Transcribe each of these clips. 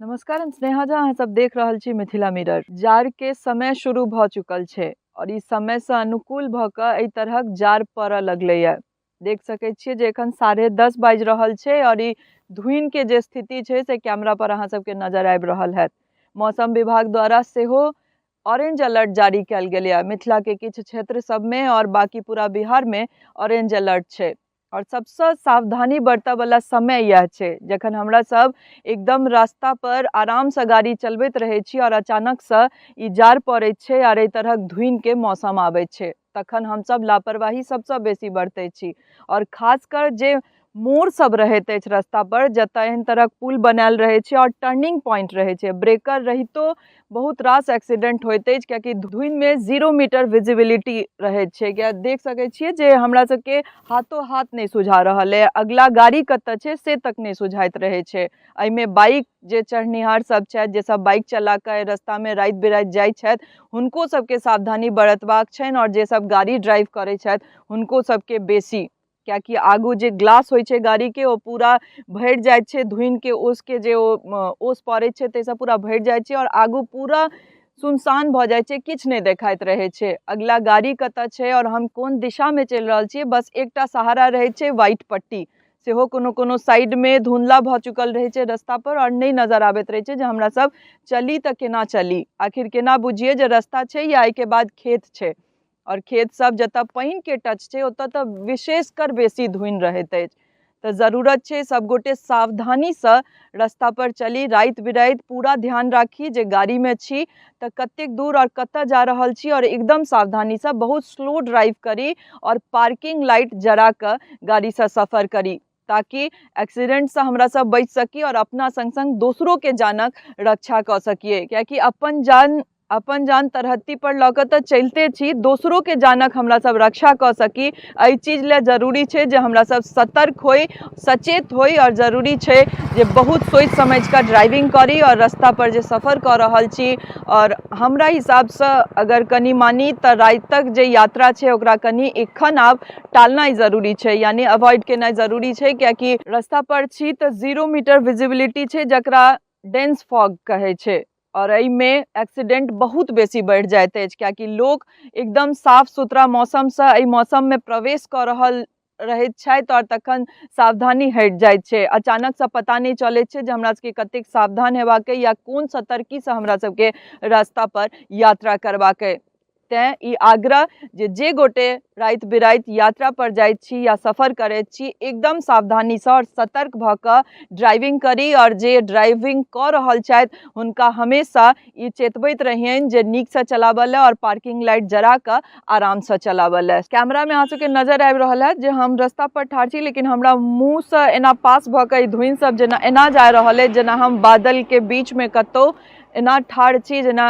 नमस्कार, हम स्नेहा झा, अहाँ सब देख रहल छी मिथिला मिरर। जाड़ के समय शुरू भऽ चुकल छै और ई समय से अनुकूल भऽ कऽ एहि तरहक जाड़ पड़ऽ लगलैए। देख सकै छियै जे एखन 10:30 बाजि रहल छै और ई धुइन के जे स्थिति छै से कैमरा पर अहाँ सबके नजर आबि रहल हैत। मौसम विभाग द्वारा सेहो ऑरेंज अलर्ट जारी कयल गेलैए। मिथिला के किछु क्षेत्र सबमे और बाकी पूरा बिहार मे ऑरेंज अलर्ट छै। आओर सबसँ सावधानी बरतऽवला समय इएह छै, जखन हमरा सब एकदम रास्तापर आरामसँ गाड़ी चलबैत रहै छी आओर अचानकसँ ई जाड़ पड़ै छै आओर एहि तरहक धुनिके मौसम आबै छै, तखन हमसब लापरवाही सबसँ बेसी बरतै छी। आओर खासकर जे मोड़ सब रहैत अछि रस्तापर, जतऽ एहन तरहक पुल बनायल रहै छै आओर टर्निंग पॉइंट रहै छै, ब्रेकर रहितो बहुत रास एक्सीडेंट होइत अछि, कियाकि धुनिमे 0 मीटर विजिबिलिटी रहैत छै। किया देख सकै छियै जे हमरा सबके हाथो हाथ नहि सुझा रहल अइ, अगिला गाड़ी कतऽ छै से तक नहि सुझाइत रहै छै। एहिमे बाइक जे चढ़निहार सब छथि, जे सब बाइक चला कऽ रस्तामे राति बिराति जाइ छथि, हुनको सबके सावधानी बरतबाक छनि आओर जे सब गाड़ी ड्राइव करै छथि हुनको सबके बेसी, कियाकि आगू जे ग्लास होइ छै गाड़ीके ओ पूरा भरि जाइ छै धुनिके ओसके, जे ओ ओस पड़ै छै ताहिसँ पूरा भरि जाइ छै आओर आगू पूरा सुनसान भऽ जाइ छै, किछु नहि देखाइत रहै छै अगिला गाड़ी कतऽ छै आओर हम कोन दिशामे चलि रहल छियै। बस एकटा सहारा रहै छै वाइट पट्टी, सेहो कोनो कोनो साइडमे धुंधला भऽ चुकल रहै छै रस्तापर आओर नहि नजर आबैत रहै छै जे हमरा सब चली तऽ केना चली, आखिर केना बुझियै जे रस्ता छै या एहिके बाद खेत छै। आओर खेत सब जतऽ पानिके टच छै ओतऽ तऽ विशेषकर बेसी धुनि रहैत अछि। तऽ जरूरत छै सबगोटे सावधानीसँ रस्तापर चली, राति बिराति पूरा ध्यान राखी जे गाड़ीमे छी तऽ कतेक दूर आओर कतऽ जा रहल छी, आओर एकदम सावधानीसँ बहुत स्लो ड्राइव करी आओर पार्किंग लाइट जरा कऽ गाड़ीसँ सफर करी, ताकि एक्सीडेंटसँ हमरा सब बचि सकी आओर अपना सङ्ग सङ्ग दोसरोके जानक रक्षा कऽ सकियै। कियाकि अपन जान तरहत्ती पर लऽ कऽ तऽ चलिते छी, दोसरोके जानक हमरा सब रक्षा कऽ सकी, एहि चीज लए जरूरी छै जे हमरा सब सतर्क होइ, सचेत होइ आओर जरूरी छै जे बहुत सोचि समझि कऽ ड्राइविंग करी आओर रस्ता पर जे सफर कऽ रहल छी। आओर हमरा हिसाबसँ अगर कनि मानी तऽ रातिक जे यात्रा छै ओकरा कनि एखन आब टालनाइ जरूरी छै, यानि अवॉइड केनाइ जरूरी छै, कियाकि रस्ता पर छी तऽ 0 मीटर विजिबिलिटी छै, जकरा डेंस फॉग कहै छै, आओर एहिमे एक्सीडेंट बहुत बेसी बढ़ि जाइत अछि, कियाकि लोक एकदम साफ सुथरा मौसमसँ एहि मौसममे प्रवेश कऽ रहल रहैत छथि आओर तखन सावधानी हटि जाइत छै। अचानकसँ पता नहि चलैत छै जे हमरा सबके कतेक सावधान हेबाक अइ या कोन सतर्कीसँ हमरा सबके रास्ता पर यात्रा करबाक अइ। तेँ ई आग्रह जे जे गोटे राति बिराति यात्रा पर जाइत छी या सफर करैत छी, एकदम सावधानीसँ आओर सतर्क भऽ कऽ ड्राइविंग करी, आओर जे ड्राइविंग कऽ रहल छथि हुनका हमेशा ई चेतबैत रहियनि जे नीकसँ चलाबऽ लए आओर पार्किंग लाइट जरा कऽ आरामसँ चलाबऽ लए। कैमरामे अहाँ सबके नजर आबि रहल हैत जे हम रस्ता पर ठाढ़ छी, लेकिन हमरा मुँहसँ एना पास भऽ कऽ ई धुनि सब जेना एना जा रहल अछि जेना हम बादलके बीचमे कतहु एना ठाढ़ छी, जेना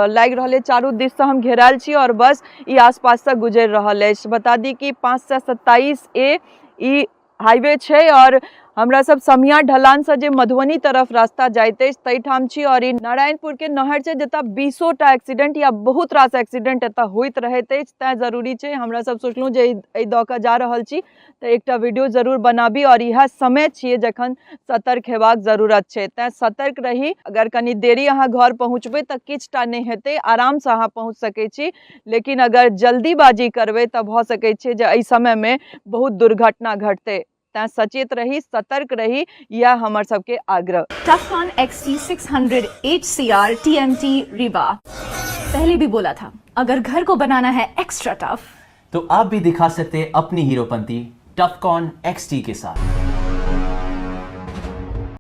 लागि रहल अछि चारू दिससँ हम घेरायल छी आओर बस ई आसपाससँ गुजरि रहल अछि। बता दी कि 527 ए ई हाईवे छै आओर हमरा सब समिया ढलानसँ जे मधुबनी तरफ रास्ता जाइत अछि ताहिठाम छी, आओर ई नारायणपुरके नहर छै जतऽ 20 टा एक्सीडेंट या बहुत रास एक्सीडेंट एतऽ होइत रहैत अछि। तैँ जरूरी छै, हमरा सब सोचलहुँ जे एहि दऽ कऽ जा रहल छी तऽ एकटा वीडियो जरूर बनाबी, आओर इएह समय छियै जखन सतर्क हेबाक जरूरत छै, तैँ सतर्क रही। अगर कनि देरी अहाँ घर पहुँचबै तऽ किछु टा नहि हेतै, आरामसँ अहाँ पहुँच सकै छी, लेकिन अगर जल्दीबाजी करबै तऽ भऽ सकै छै जे एहि समयमे बहुत दुर्घटना घटतै। तैँ सचेत रही, सतर्क रही, इएह हमर सबके आग्रह। Tufcon XT600 HCR TMT Rewa। पहले भी बोला था, अगर घर को बनाना है एक्स्ट्रा टफ तो आप भी दिखा सकते हैं अपनी हीरोपंती टफकॉन XT के साथ।